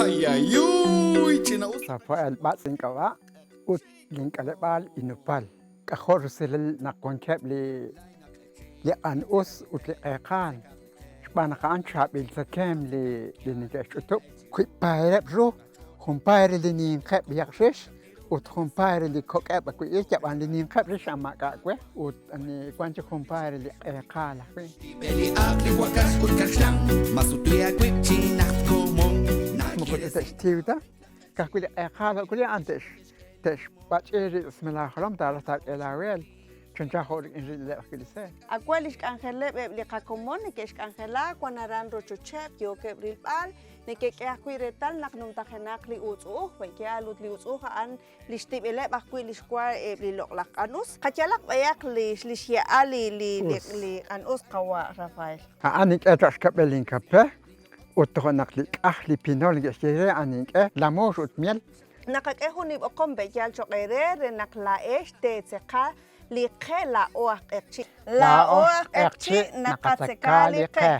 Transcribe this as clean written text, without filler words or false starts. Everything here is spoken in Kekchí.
Ayayuy, ch'ina'us. Rafael B'atz' ink'ab'a' ut link'aleb'aal Inupal. K'ajo' rusilal naq wankeb' li li q'an us ut li q'eqaal xb'aan naq a'an chaab'il tzakemq li li neke'xch'utub'. Wiib' paayeb' ru, jun paay re li ninqeb' yaq rix ut jun paay re li kok'eb' ajwi' rix, ab'an li ninqeb' rix a'an maak'a' we ut wan chik jun paay re li q'eqaal ajwi'. Moko te'xtiw ta, ka'ajwi' li q'eqaal ajwi' a'an te'xb'ach'i rib' sa' laajolom taaraj taak'e laaweel. Chanchan jo' rik'in ril'leb' ajwi' li seel. Awe' li xk'anjeleb' eb' li qakomon neke'xk'anjela, wan aran rochocheb', yookeb' rilb'al, neke'k'e ajwi' reetal naq numtajenaq li uutz'u'uj, pe'yaal ut li uutz'u'uj a'an li xtib'eleb' ajwi' li xwa eb' li loq'laj q'anus. Qayalaq b'ayaq li li xya'al li li li q'anus qawa' Rafael. A'an nink'e cho'q xkab'el linkape ut toja' naq li k'aj li pinol neke'xye re a'an nink'e, lamoox ut miel. Naqak'e jun li b'oqom pe'yaal cho'q eere re naq laa'ex teetzeka li qe laa'o aj q'eqchi'. Laa'o aj q'eqchi' naqatzeka li qe.